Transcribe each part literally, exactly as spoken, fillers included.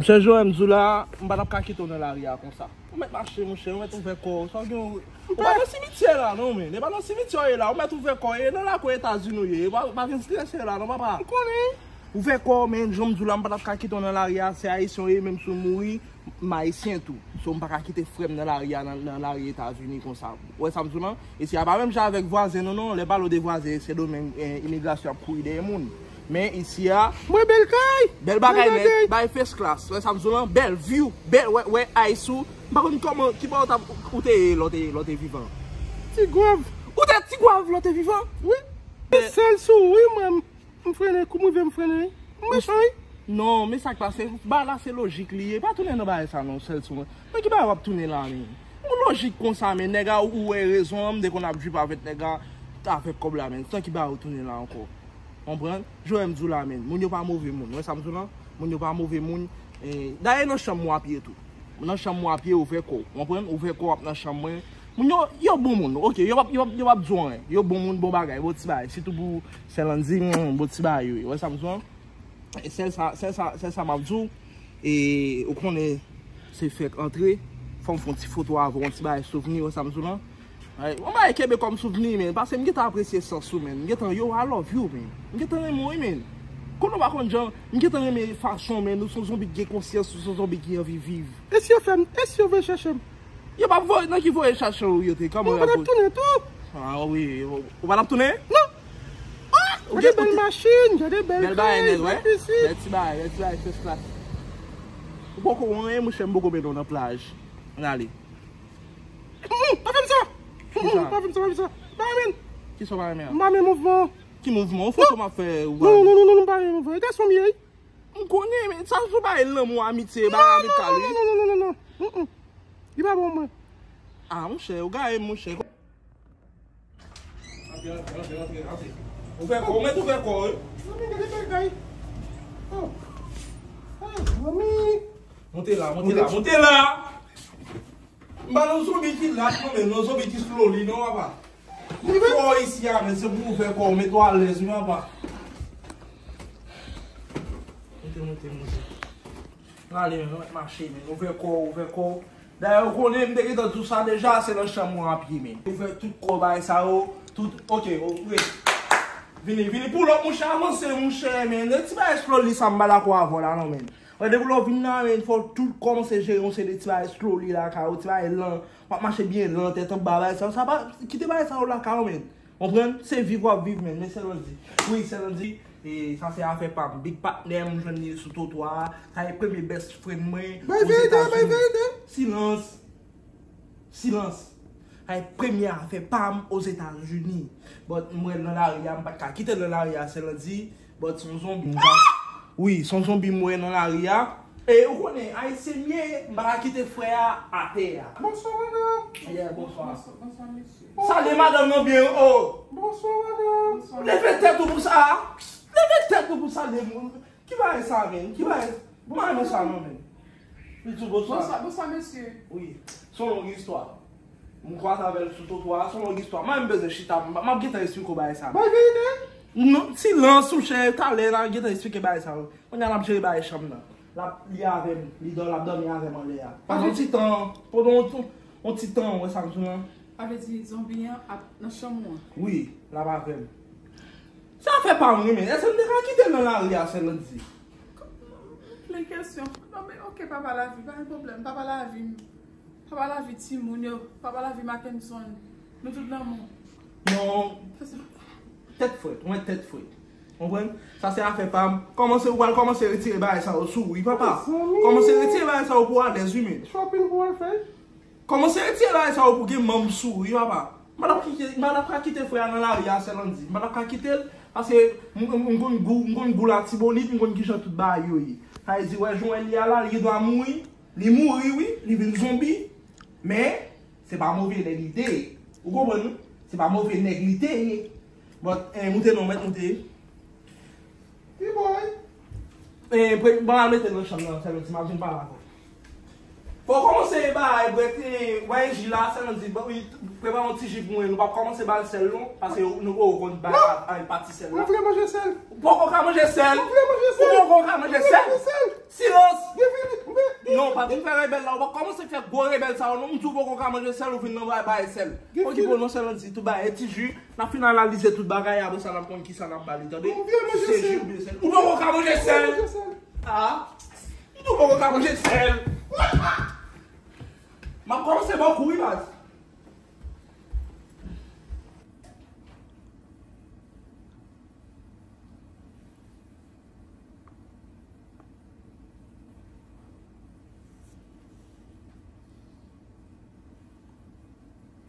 Monchè Joel, m di w la, m pa t ap ka kite w nan lari a konsa. Ou mèt mache, monchè, ou mèt ouvè kò w. Sa w gen, ou pa nan simityè la, non, men. E pa nan simityè w ye la, ou mèt ouvè kò w. E nan lakou Etazini w ye. E pa, pa vin strese la, non, papa. M konnen. Ouvè kò w, men, jan m di w la, m pa t ap ka kite w nan lari a. Se Ayisyen w ye, menm si w mouri, m Ayisyen tou. So, m pa ka kite frè m nan lari a, nan, nan lari Etazini konsa. Ou wè sa m di w lan? Isi a pa menm jan avèk vwazen nou, non. Lè pale w de vwazen, Sendomeng, eh, imigrasyon ap kouri dèyè moun. Men isi a, mwen bèl kay, bèl bagay nèt, bay first class. Wè sa m di w lan, bèl view, bèl, wè, wè ice ou. M pa konn kòman, ki bò w t ap, ou te ye lè w te, lè w te vivan. Ti gwav. Ou te ti gwav lè w te vivan? Wi. Men sèl sou wi mwen, m frennen, kou m rive m frennen. M mechan wi. Non, men sa k pase, bagay la se lojik li ye. Pa tounen nan bagay sa non, sèl sou mwen. Men ki bagay w ap tounen la, men? Yon lojik konsa, men nèg a ou wè rezon an, m te konn ap drip avèk nèg a, avèk kòb la, men. Tan ki bagay ou tounen la ankò? Konprann? Joel m di w la, men. Moun yo pa move moun. Wè sa m di w lan? Moun yo pa move moun. Eh, dayè nan chanm w ap ye tou. Nan chanm w ap ye, ouvè kò w. Konprann? Ouvè kò w ap nan chanm mwen. Moun yo, yo bon moun. Ok, yo p ap, yo p ap, yo p ap di w anyen. Yo bon moun, bon bagay, bon ti bagay. Sitou pou Sèlanzi, mm, bon ti bagay yo ye. Wè sa m di w lan? E sèl sa, sèl sa, sèl sa m ap di w. E ou konnen se fèk antre. Fò m fè yon ti foto avè w, yon ti bagay souvni, wè sa m di w lan? Ay, yon bagay kenbe kòm souvni, men. Paske m gentan apresye sans ou, men. M gentan, yo, I love you, men. M gentan renmen w, men. Konnen w pa konn jan, m gentan renmen fason, men. Ou se yon zonbi ki gen konsyans, ou se yon zonbi ki anvi viv. E si yo fè m, e si yo vle chèche m? Yo p ap voye, nan ki voye chache w yo te? Kòman yo ap voye? Mwen pa t ap tounen tou. Ah wi, ou pa t ap tounen? Non. Ah, ou gen bèl machin, gade bèl kay, bèl bagay nèt, wè. Bèl ti bagay, bèl ti bagay, first class. Ou poko anyen, monchè, m poko mennen w nan plaj. Ann ale. Mm, pa fè m sa! Kisa? Mm, pa fè m sa, pa fè m sa. Pa renmen. Kisa w pa renmen an? M pa renmen mouvman. Ki mouvman? Yon foto m ap fè ou pa renmen? Non, non, non, non, non, m pa renmen mouvman. E gason m ye. M konnen, men sa se bay lanmou, amitye, bay amikal, wi. Non, non, non, non, non, non. Mm, mm. Li pa bon mwen. Ah, monchè, ou gaye m, monchè. Antre, antre, antre, antre, antre. Ouvè kò w, mèt ouvè kò w, wi. Manmi, gade bagay. Oh. Ah, manmi. Monte la, monte la, monte la. M pa nan zonbi ki lach, non, men nan zonbi ki slowly, non, papa. Li fò isi a, men se pou ouvè kò w, mete w alèz, wi, papa. Monte, monte, monte. Ann ale, men, nou mèt mache, men. Ouvè kò w, ouvè kò w. Dayè, ou konnen, m te gentan di w sa deja, se nan chanm mwen ap ye, men. Ouvè tout kò w, bagay sa yo, tout, ok, o, wi. Vini, vini, pull up, monchè, avanse, monchè, men. Ti bagay slowly sa m pa dakò avè w la, non, men. Wè, depi lè w vin la, men, fò w tout kòmanse jere yon seri de ti bagay slowly lakay ou, ti bagay lan. W ap mache byen lan, tèt anba, bagay sa yo. Sa pa, kite bagay sa yo lakay ou, men. Konprann? Se viv w ap viv, men. Men Sèlanzi. Wi, Sèlanzi. E sa se afè pa m. Big patnè m, m jwenn li sou twotwa a. Sa e premye best friend mwen Ozetazini. Bay verite, bay verite. Silans. Silans. Ay, premye afè pa m Ozetazini. But m wè l nan lari a, m pa t ka kite l nan lari a, Sèlanzi. But se yon zonbi. Wi, se yon zonbi m wè nan lari a. E ou konnen, Ayisyen m ye, m pa ka kite frè a atè a. Bonswa, madanm. Yeah, bonswa. Bonswa, bonswa, mesye. Salye madanm nan byen, o. Bonswa, madanm. Leve tèt ou pou sa. Leve tèt ou pou salye moun. Ki bagay sa, men? Ki bagay? M pa renmen sa, non, men. Li di w bonswa. Bonswa, bonswa, mesye. Wi. Se yon long istwa. M kwaze avè l sou twotwa a, se yon long istwa. Mwen menm bezwen chita, m, m ap gentan esplike w bagay sa. Bay verite? Non, silans, monchè, talè n a gentan esplike bagay sa yo. Kounye a n ap jere bagay chanm nan. L ap, li avè m, li dò, l ap dòmi avè m anlè a. Pandan yon ti tan, pandan yon ti, yon ti tan, ou wè sa m di w lan? Sa vle di zonbi an ap nan chanm ou an? Wi, l ap avè m. Sa fè pa m wi, men èske m te ka kite l nan lari a, Sèlanzi? M plen kesyon. Non, men ok, papa lavi, pa gen pwoblèm, papa lavi. Papa lavi timoun yo, papa lavi Mackenson. Nou tout lanmou. Non. Tèt frèt, mwen tèt frèt. Konprann? Sa se afè pa m. Kòmanse, ou pral kòmanse retire bagay sa yo sou ou, wi, papa. Kòmanse retire bagay sa yo pou w alèz, wi, men. Shopping pou w al fè. Kòmanse retire bagay sa yo pou gen manm sou ou, wi, papa. M pa t ap kite, m pa t ap ka kite frè a nan lari a, Sèlanzi. M pa t ap ka kite l, paske m, m, m konn gou, m konn gou Latibonit, m konn kijan tout bagay yo ye. Sa vle di, wè, jan w wè li a la, li gen dwa mouri. Li mouri, wi, li vin zonbi. Men, se pa move nèg li te ye. Ou konprann, wi? Se pa move nèg li te ye. But, eh, moute non, mèt moute. Ki boy? Eh, pre-, bon, al mete l nan chanm nan, Sèlanzi, m ap vin pale avè w. Fò w kòmanse bay, bwè, eh, wè, ji la, Sèlanzi, bon, wi, prepare yon ti ji pou mwen, nou p ap kòmanse ba l sèl, non, paske nou poko konn bay a, a, pati sèl la. Ou vle manje sèl? Ou poko ka manje sèl? Ou vle manje sèl? Ou poko ka manje sèl? Ou vle manje sèl? Silans! Gen verite. Pa vin fè rebèl la, ou pa kòmanse fè gwo rebèl sa yo non, m di w poko ka manje sèl, ou vin nan bay, bay sèl. Okipe w non, sèl an di tou bay, e ti ji, n ap fin analize tout bagay, apre sa n ap konn kisa n ap ba li, tande? Si se ji oubyen sèl. Ou poko ka manje sèl! Ah! M di w poko ka manje sèl! M ap kòmanse ba w kou wi baz.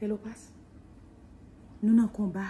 Hello, Pas. Nou nan konba.